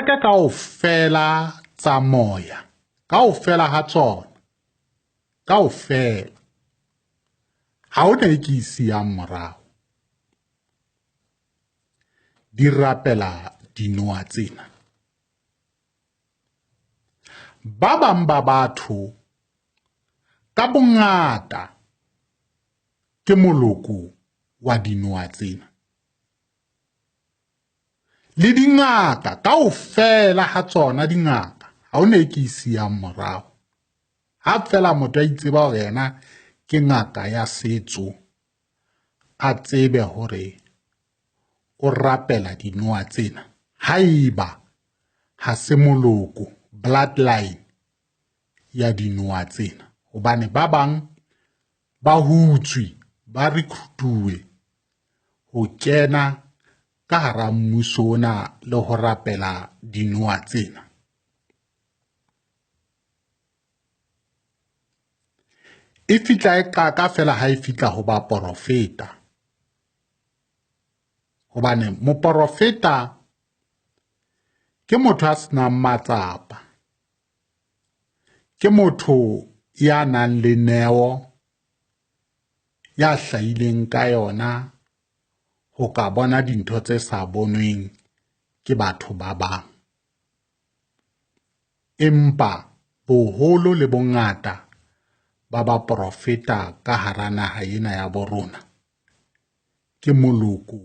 Dikereke kaofela tsa moya, kaofela ha tsona, kaofela, ha hona e ke e siyang morao, di rapela dinoha tsena. Ba bang ba batho ka bongata ke moloko wa dinoha tsena. Le dingaka kaofela ha tsona dingaka, ha hona e ke e siyang morao. Ha feela motho a itseba hore yena ke ngaka ya setso, a tsebe hore o rapela dinoha tsena. Haeba ha se moloko, bloodline ya dinoha tsena, hobane ba bang ba hutswe, ba recruit-uwe ho kena ka hara mmuso ona le ho rapela dinoha tsena. E fihla e qaka feela ha e fihla ho baporofeta, hobane moporofeta ke motho a senang matsapa, ke motho ya nang le neo ya hlahileng ka yona ho ka bona dintho tse sa bonweng ke batho ba bang. Empa boholo le bongata ba baporofeta ka hara naha ena ya bo rona ke moloko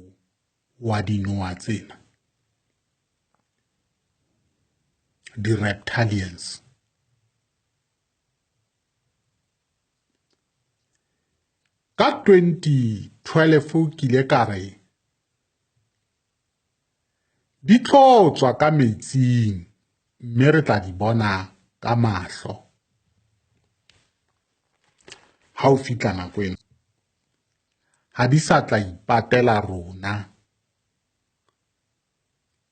wa dinoha tsena, di-reptilians. Ka 2012 ke ile ka re di tlo tswa ka metsing mme re tla di bona ka mahlo. Ha o fihla nako ena, ha di sa tla ipatela rona.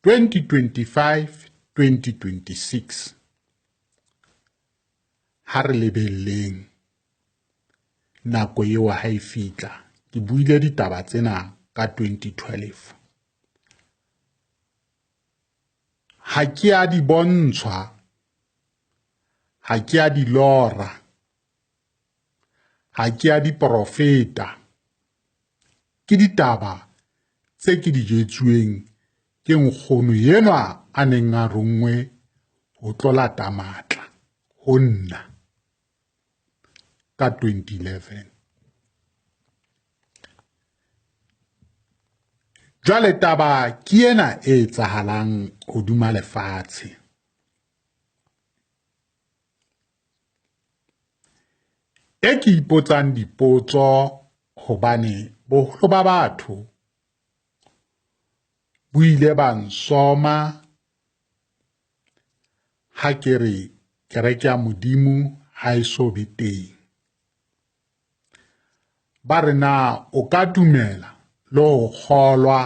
2025 2026 ha re lebelleng nako eo ha e fihla. Ke buile ditaba tsena ka 2012. Ha ke a di bontshwa, ha ke a di lora, ha ke a di profeta. Ke ditaba tse ke di jwetsuweng ke nkgono enwa a neng a ronngwe ho tlo lata matla ho nna ka 2011. Jwale taba ke ena e etsahalang hodima lefatshe. E ke ipotsang dipotso hobane boholo ba batho bo ile ba nsoma ha ke re kereke ya Modimo ha e so be teng. Ba re na o ka dumela le ho kgolwa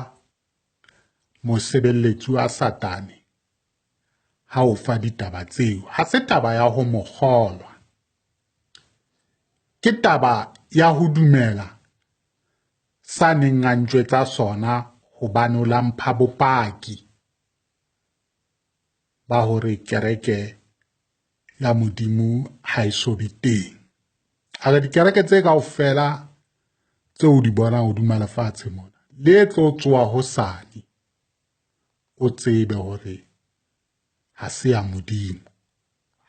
mosebeletsi wa Satane ha o fa ditaba tseo? Ha se taba ya ho mo kgolwa, ke taba ya ho dumela sa neng a ntjwetsa sona hobane o la mpha bopaki ba hore kereke ya Modimo ha e so be teng. A re dikereke tse kaofela tseo o di bonang hodima lefatshe mona, le e tlo tsoa hosane, o tsebe hore ha se ya Modimo.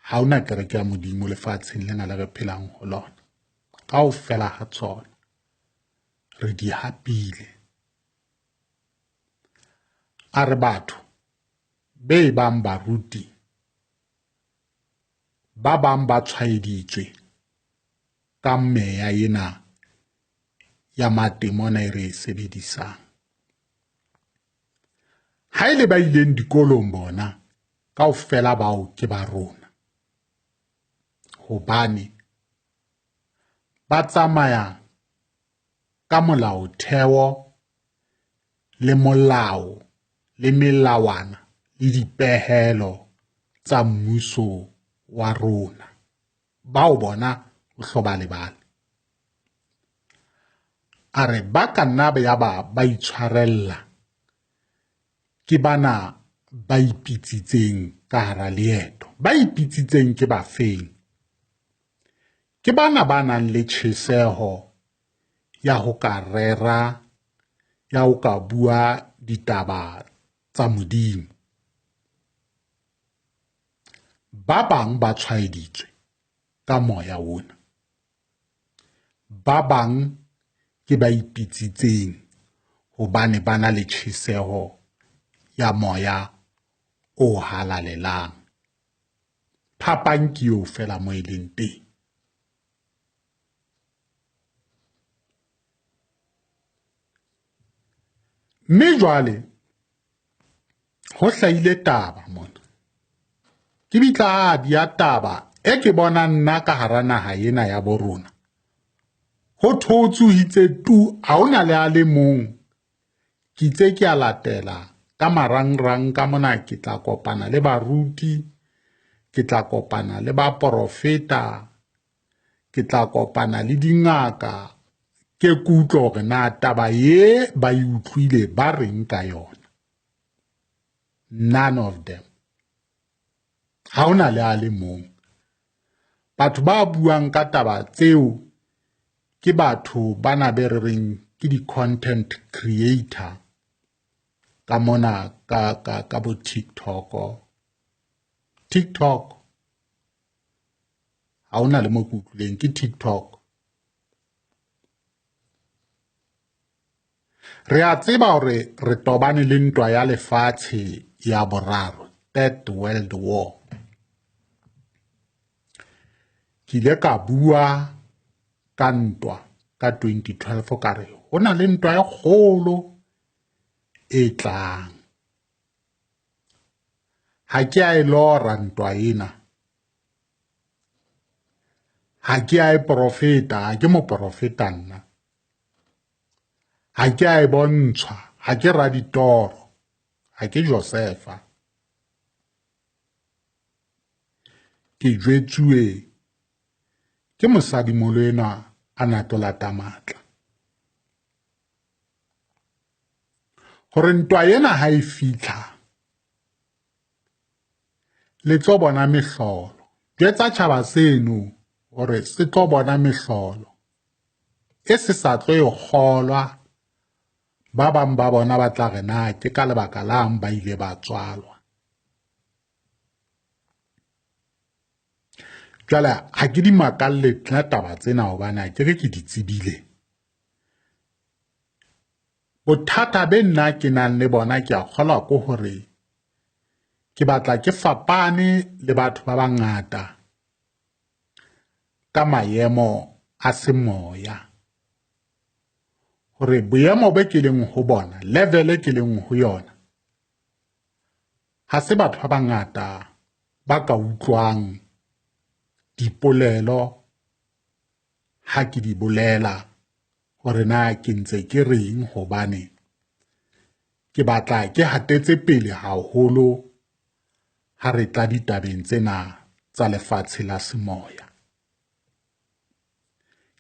Ha hona kereke ya Modimo lefatsheng lena le re phelang ho lona. Kaofela ha tsona re di hapile. A re batho be bang baruti ba bang ba tshwaeditswe ka meya ena ya matemona e re e sebedisang. Ha e le ba ileng dikolong bona kaofela bao ke ba rona, hobane ba tsamaya ka molaotheo le molao le melawana le dipehelo tsa mmuso wa rona. Bao bona o hlo ba lebale. A re ba ka nna ya ba ba itshwarella ke bana ba ipitsitseng ka hara leeto. Ba ipitsitseng ke bafeng? Ke bana ba nang le tjheseho ya ho ka rera, ya ho ka bua ditaba tsa Modimo. Ba bang ba tshwaeditswe ka moya ona. Ba bang ke ba ipitsitseng hobane ba na le tjheseho ya moya o halalelang. Phapang ke eo feela mo e leng teng. Mme jwale ho hlahile taba mona. Ke bitlahadi ya taba e ke bonang nna ka hara naha ena ya bo rona. Ho thotswe ho itse tu, ha hona le a le mong. Ke itse ke a latela ka marangrang ka mona, ke tla kopana le baruti, ke tla kopana le baporofeta, ke tla kopana le dingaka, ke kutlwe hore na taba ye ba e utlwile ba reng ka yona. None of them. Ha hona le a le mong. Batho ba buang ka taba tseo ke batho bana be re reng ke di-content creator ka mona ka bo TikTok. TikTok ha hona le mo ke utlwileng ke TikTok. Re a tseba hore re tobane le ntwa ya lefatshe ya boraro, Third World War. Ke ile ka bua ka ntwa ka 2012 ka re ho na le ntwa e kgolo e tlang. Ha ke a e lora ntwa ena. Ha ke a e porofeta, ha ke moporofeta nna. Ha ke a e bontshwa, ha ke raditoro, ha ke Josefa. Ke jwetsuwe ke mosadimolo enwa a na tlo lata matla. Hore ntwa ena ha e fitlha, le tlo bona mehlolo. Jwetsa tjhaba seno hore se tlo bona mehlolo e se sa tlo e kgolwa. Ba bang ba bona ba tla re na ke ka lebaka lang ba ile ba tswalwa. Jwale ha ke di makalle nna taba tsena hobane ha ke re ke di tsebile. Bothata be nna ke nang le bona ke a kgolwa ke hore ke batla ke fapane le batho ba bangata ka maemo a semoya. Hore boemo be ke leng ho bona, level e ke leng ho yona, ha se batho ba bangata ba ka utlwang dipolelo ha ke di bolela hore na ke ntse ke reng, hobane ke batla ke hatetse pele haholo ha re tla ditabeng tsena tsa lefatshe la semoya.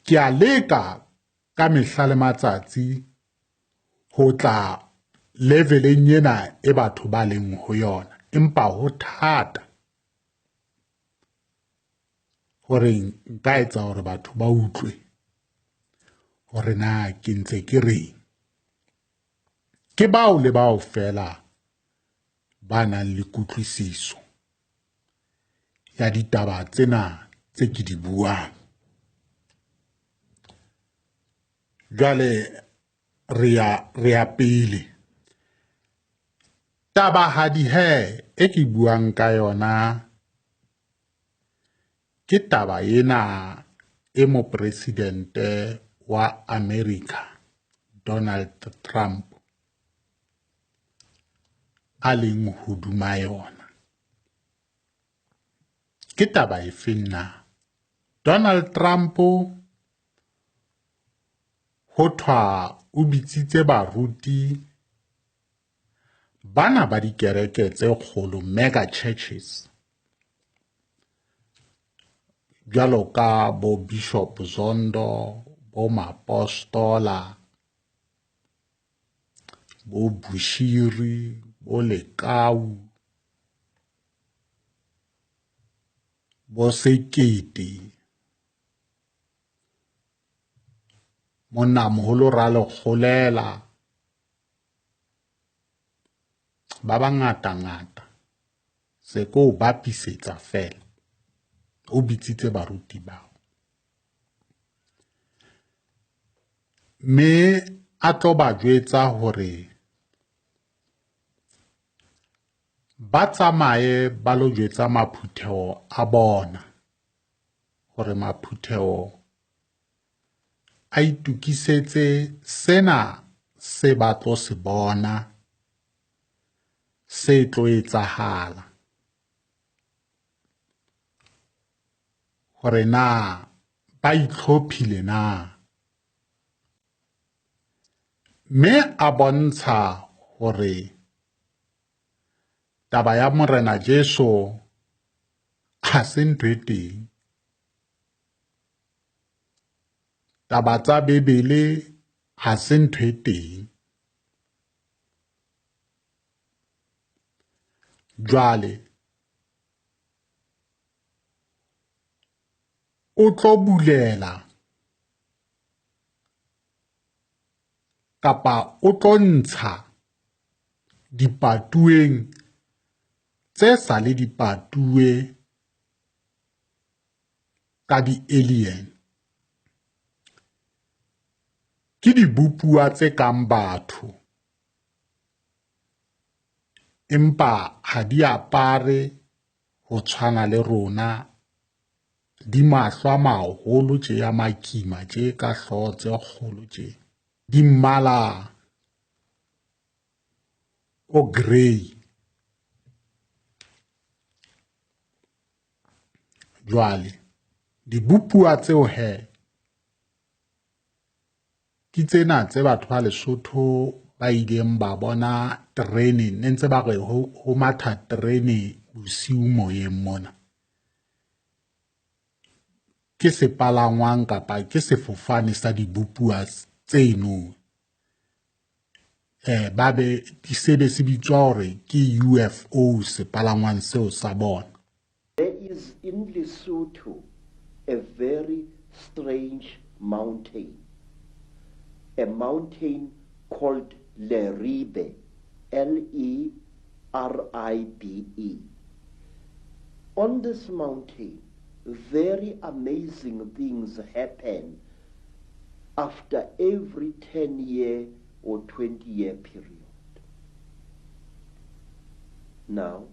Ke a leka ka mehla le matsatsi ho tla leveleng ena e batho ba leng ho yona, empa ho thata hore nka etsa hore batho ba utlwe hore na ke ntse ke reng. Ke bao le bao feela ba nang le kutlwisiso ya ditaba tsena tse ke di buang. Jwale re ya pele. Tabahadi he e ke buang ka yona ke taba ena e mopresidente wa America Donald Trump a leng hodima yona. Ke taba efe na? Donald Trump ho thwa o bitsitse baruti bana ba dikereke tse kgolo, mega churches, jwalo ka bo Bishop Zondo, bo Mapostola, bo Bushiri, bo Lekau, bo Sekete, monnamoholo Ralekgolela, ba bangatangata. Se ko o bapisetsa feela, o bitsitse baruti bao. Mme a tlo ba jwetsa hore ba tsamaye ba lo jwetsa maphutheho a bona hore maphutheho a itokisetse sena se ba tlo se bona se tlo etsahala, hore na ba itlhophile na. Mme a bontsha hore taba ya Morena Jesu ha se ntho e teng. Taba tsa Bibele ha se ntho e teng. Jwale o tlo bulela kapa o tlo ntsha dipatueng tse sa le dipatue ka di-alien. Ke dibopuwa tse kang batho, empa ha di apare ho tshwana le rona. Di mahlo a maholo tje, a makima tje, ka hlooho tse kgolo tje, di mmala o grey. Jwale dibopuwa tseo he ke tsena tse batho ba Lesotho ba ileng ba bona terene, ne ntse ba re ho matha terene bosiu moyeng mona. Ke sepalangwang kapa ke sefofane sa dibopuwa tseno. Ba be se be se bitswa hore ke UFO sepalangwang seo sa bona. There is in Lesotho a very strange mountain, a mountain called Leribe, L-E-R-I-B-E. On this mountain, very amazing things happen after every 10-year or 20-year period. Now,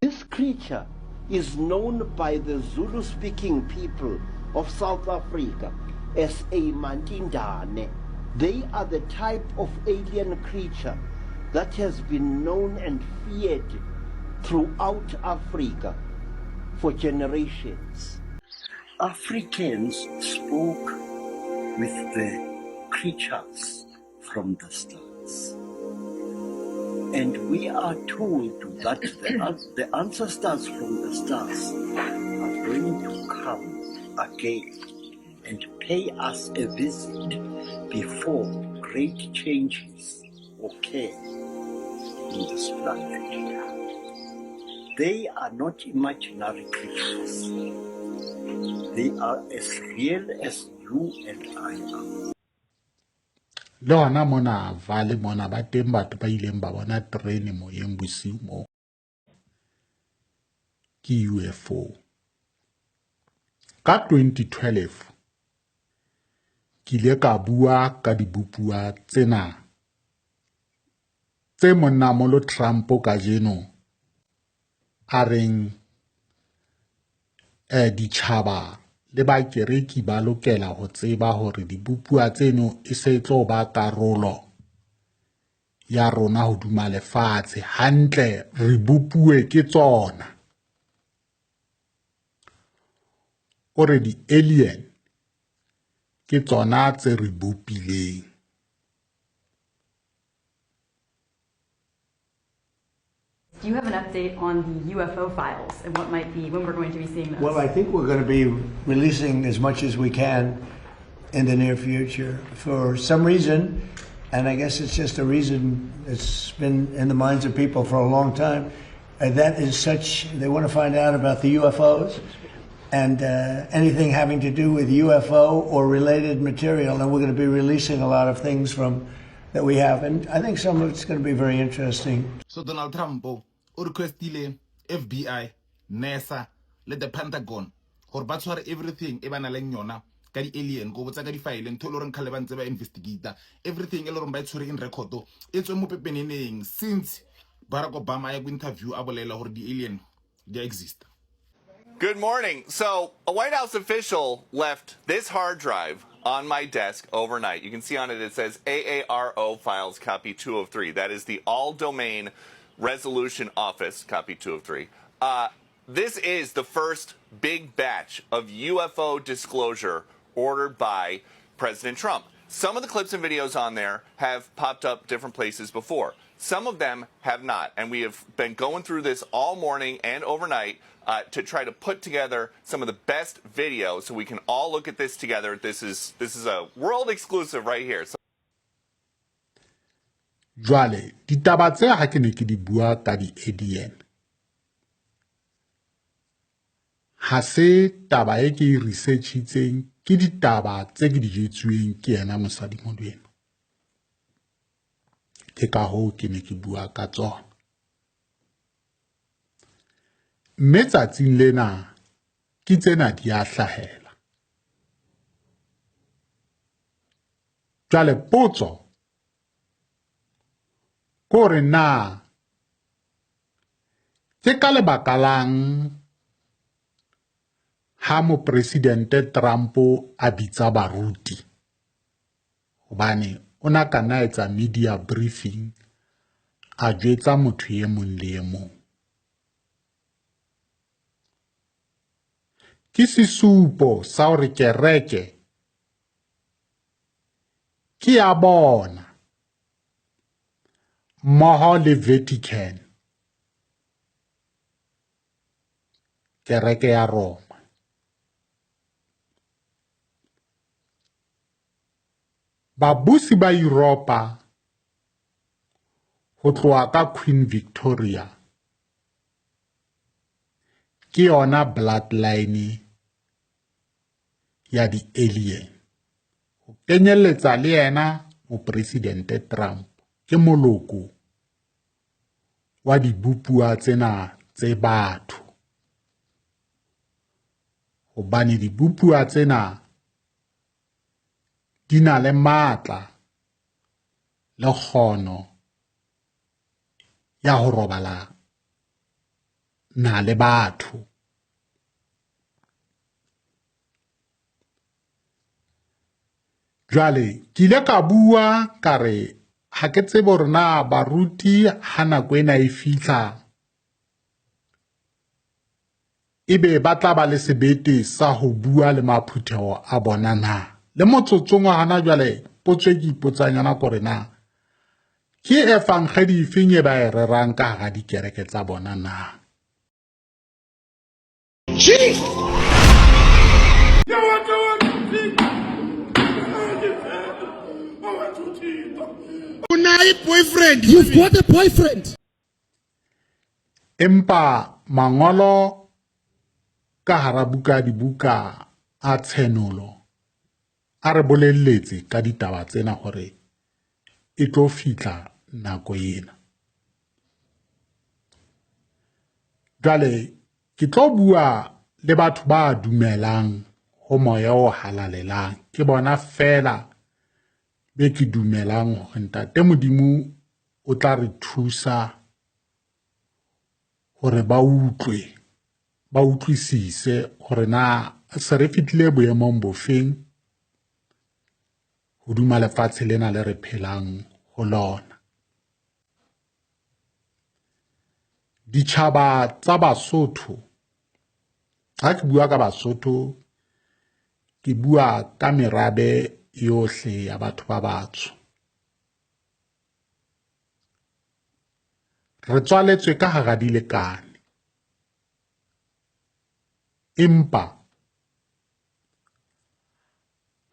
this creature is known by the Zulu-speaking people of South Africa as a Mantindane. They are the type of alien creature that has been known and feared throughout Africa for generations. Africans spoke with the creatures from the stars. And we are told that the ancestors from the stars are going to come again and pay us a visit before great changes occur in this planet. They are not imaginary creatures. They are as real as you and I are. Le hona mona Vale mona ba teng batho ba ileng ba bona terene moyeng bosiu moo. Ke UFO. Ka 2012 ke ile ka bua ka dibopuwa tsena tse monnamolo Trump kajeno a reng ditjhaba le bakereki ba lokela ho tseba hore dibopuwa tseno e se tlo ba karolo ya rona hodima lefatshe. Hantle re bopuwe ke tsona. O re di-alien ke tsona tse re bopileng. Do you have an update on the UFO files and what might be, when we're going to be seeing those? Well, I think we're going to be releasing as much as we can in the near future. For some reason, And I guess it's just a reason it's been in the minds of people for a long time. That is such, they want to find out about the UFOs and anything having to do with UFO or related material. And we're going to be releasing a lot of things from that we have. And I think some of it's going to be very interesting. So Donald Trump o requestile FBI, NASA le the Pentagon gore ba tshware everything e ba nang le yona ka di-alien, ko botsa ka di-file, ntho e le goreng kgale ba ntse ba investigata everything e le goreng ba e tshwere in record, e tswe mo pepeneneng since Barack Obama a ya ko interview a bolela gore di-alien di a exist. Good morning. So, a White House official left this hard drive on my desk overnight. You can see on it, it says AARO files copy 2 of 3. That is the All Domain Resolution Office, copy 2 of 3. This is the first big batch of UFO disclosure ordered by President Trump. Some of the clips and videos on there have popped up different places before. Some of them have not. And we have been going through this all morning and overnight to try to put together some of the best video so we can all look at this together. This is a world exclusive right here. So Jwale ditaba tse ha ke ne ke di bua ka di-alien, ha se taba e ke e researchitseng, ke ditaba tse ke di jwetsuweng ke yena mosadimoholo eno. Ke ka hoo ke ne ke bua ka tsona. Mme tsatsing lena ke tsena di a hlahela. Jwale potso ke hore na ke ka lebaka lang ha mopresidente Trump a bitsa baruti, hobane o na ka nna etsa media briefing a jwetsa motho e mong le e mong. Ke sesupo sa hore kereke ke ya bona mmoho le Vatican, kereke ya Roma. Babusi ba Europa ho tloha ka Queen Victoria ke yona bloodline ya di-alien. Ho kenyelletsa le yena mopresidente Trump ke moloko wa dibopuwa tsena tse batho. Hobane dibopuwa tsena di na le matla le kgono ya ho robala na le batho. Jwale ke ile ka bua ka re ha ke tsebe hore na baruti ha nako ena e fihla ebe ba tla ba le sebete sa ho bua le maphutheho a bona na. Le motsotsong wa hana jwale potso e ke ipotsang yona ke hore na ke efankgedi efeng e ba e rerang ka hara dikereke tsa bona na. Jesus! Unayo boyfriend. You've got a boyfriend. Empa mangolo ka hara buka dibuka a Tshenolo a re bolelletse ka ditaba tsena hore e tlo fihla nako ena. Jwale ke tlo bua le batho ba dumelang ho moya o halalelang. Ke bona feela be ke dumelang hore Ntate Modimo o tla re thusa hore ba utlwe, ba utlwisise hore na se re fihlile boemong bofeng hodima lefatshe lena le re phelang ho lona. Ditjhaba tsa Basotho, ha ke bua ka Basotho ke bua ka merabe yohle ya batho ba batsho. Re tswaletswe ka hara dilekane, empa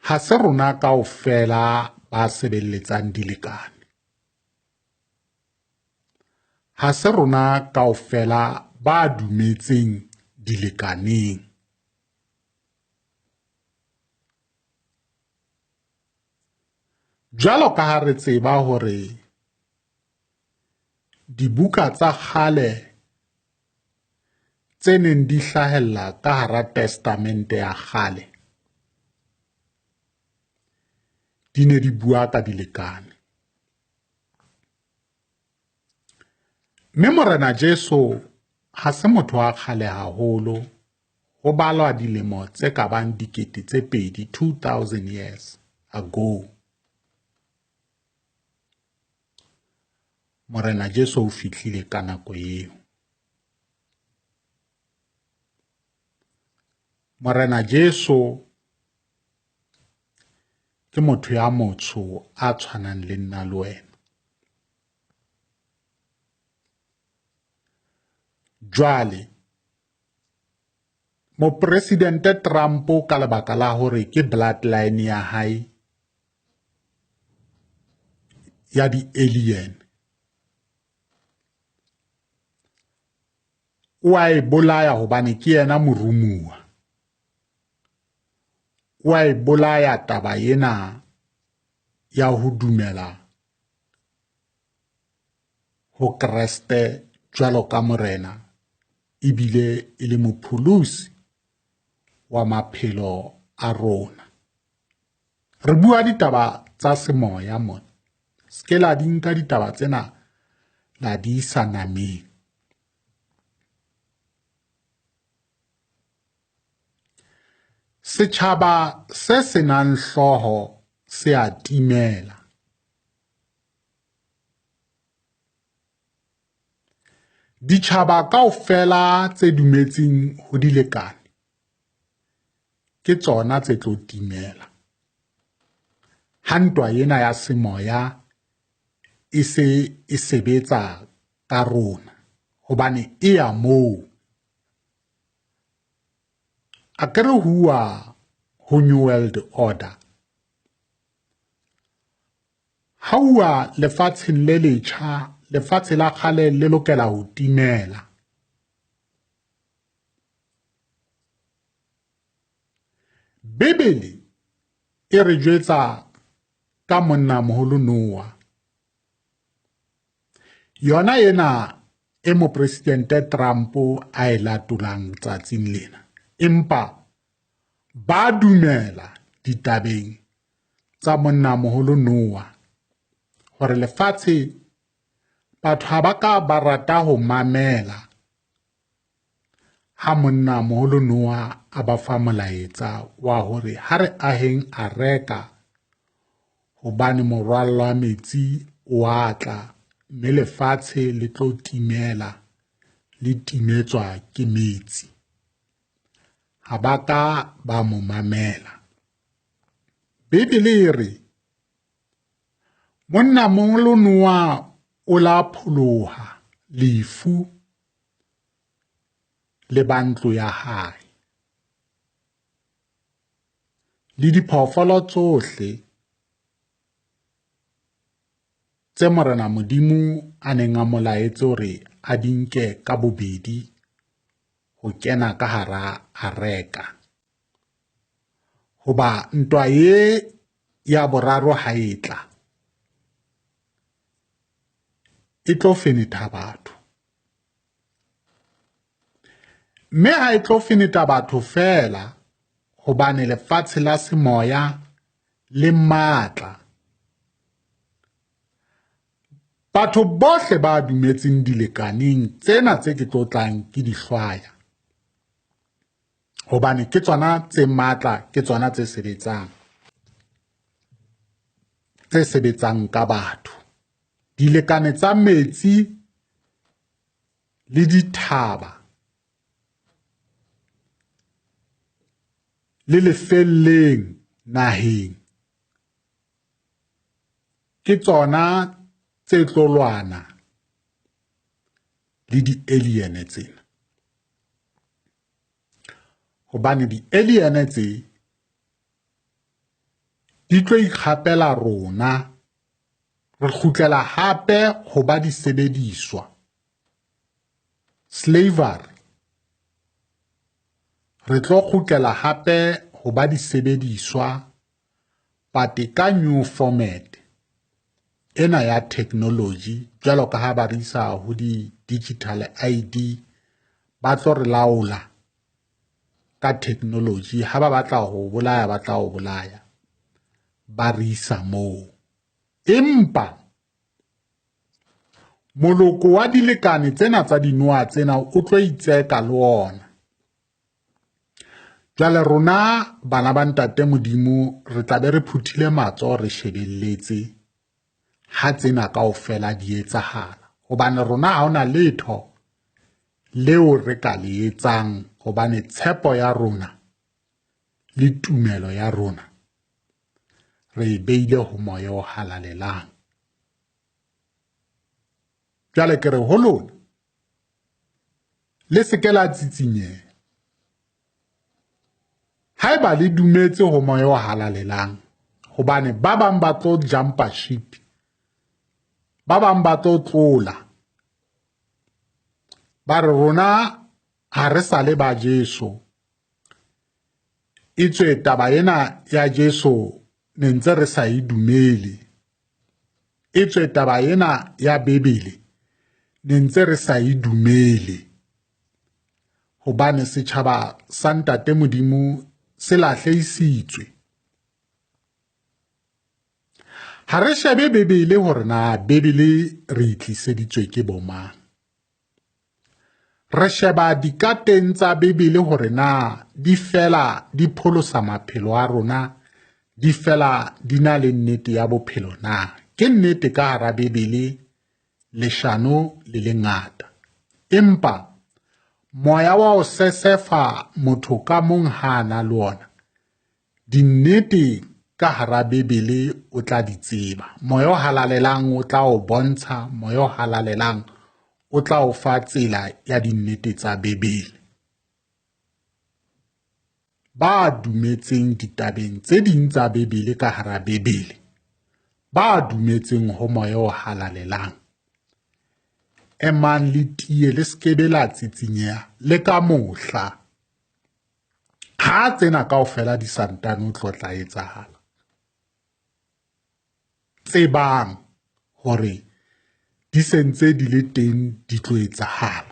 ha se rona kaofela ba sebeletsang dilekane. Ha se rona kaofela ba dumetseng dilekaneng. Jwalo ka ha re tseba hore dibuka tsa kgale tse neng di hlahella ka hara testamente ya kgale di ne di bua ka dilekane. Mme Morena Jesu ha se motho wa kgale haholo, ho balwa dilemo tse ka bang 2000, 2000 years ago. Morena Jesu o fihlile ka nako eo. Morena Jesu ke motho ya motsho a tshwanang le nna le wena. Jwale Mopresidente Trump ka lebaka la hore ke bloodline ya hae ya di-alien o a e bolaya hobane ke yena morumuwa. O a e bolaya taba ena ya ho dumela ho Kreste jwalo ka morena ebile e le mopholosi wa maphelo a rona. Re bua ditaba tsa semoya mona. Se ke la di nka ditaba tsena la di isa nameng. Setjhaba se senang hlooho se a timela. Ditjhaba kaofela tse dumetseng ho dilekane ke tsona tse tlo timela. Ha ntwa ena ya semoya e se e sebetsa ka rona hobane e ya moo. A ke re huwa ho New World Order. Ha uwa lefatsheng le letjha, lefatshe la kgale le lokela ho timela. Bibele e re jwetsa ka monnamoholo Noah. Yona ena e mopresidente Trump a e latolang tsatsing lena. Empa ba dumela ditabeng tsa monnamoholo Noah hore lefatshe batho ha ba ka ba rata ho mamela ha monnamoholo Noah a ba fa molaetsa wa hore ha re aheng areka hobane morwallo wa metsi o a tla mme lefatshe le tlo timela le timetswa ke metsi. Ha ba ka ba mo mamela. Bibele e re monnamoholo Noah o la pholoha lefu le ba ntlo ya hae le diphoofolo tsohle tse Morena Modimo a neng a mo laetse hore a di nke ka bobedi ho kena ka hara areka. Hoba ntwa ye ya boraro ha e tla, e tlo fenetha batho. Mme ha e tlo fenetha batho feela hobane lefatshe la semoya le matla. Batho bohle ba dumetseng dilekaneng tsena tse ke tlo tlang ke di hlwaya hobane ke tsona tse matla, ke tsona tse sebetsang, tse sebetsang ka batho. Dilekane tsa metsi le dithaba le lefelleng naheng ke tsona tse tlo lwana le di-alien tsena. Hobane di-alien tse Di tlo ikgapela rona. Re kgutlela hape ho ba disebediswa. Slavery. Re tlo kgutlela hape ho ba disebediswa but ka new format ena ya technology jwalo ka ha ba re isa ho di-digital ID ba tlo re laola ka technology ha ba batla ho bolaya ba tla o bolaya ba re isa moo empa moloko wa dilekane tsena tsa dinoha tsena o tlo itseka le ona jwale rona bana ba ntate Modimo re tla be re phuthile matsoho re shebelletse ha tsena kaofela di etsahala hobane rona ha hona letho leo re ka le etsang hobane tshepo ya rona le tumelo ya rona re e beile ho moya o halalelang. Jwale ke re ho lona le se ke la tsitsinyeha. Haeba le dumetse ho moya o halalelang, hobane ba bang ba tlo jumpa ship, ba bang ba tlo tlola, ba re rona ha re sa le ba Jesu. Etswe taba ena ya Jesu ne ntse re sa e dumele. Etswe taba ena ya Bibele ne ntse re sa e dumele. Hobane setjhaba sa Ntate Modimo se lahlehisitswe. Ha re shebe Bibele hore na Bibele re e tliseditswe ke bomang. Re sheba dikateng tsa Bibele hore na di fela di pholosa maphelo a rona, di fela di na le nnete ya bophelo na. Ke nnete ka hara Bibele leshano le lengata. Empa moya wa ho sesefa motho ka mong ha a na le ona, dinnete ka hara Bibele o tla di tseba. Moya o halalelang o tla o bontsha, moya o halalelang o tla o fa tsela ya dinnete tsa Bibele. Ba dumetseng ditabeng tse ding tsa Bibele ka hara Bibele, ba dumetseng ho moya o halalelang, emang le tiye le se ke be la tsitsinyeha le ka mohla. Ha tsena kaofela di sa ntano tlo tla etsahala, tsebang hore di se ntse di le teng di tlo etsahala.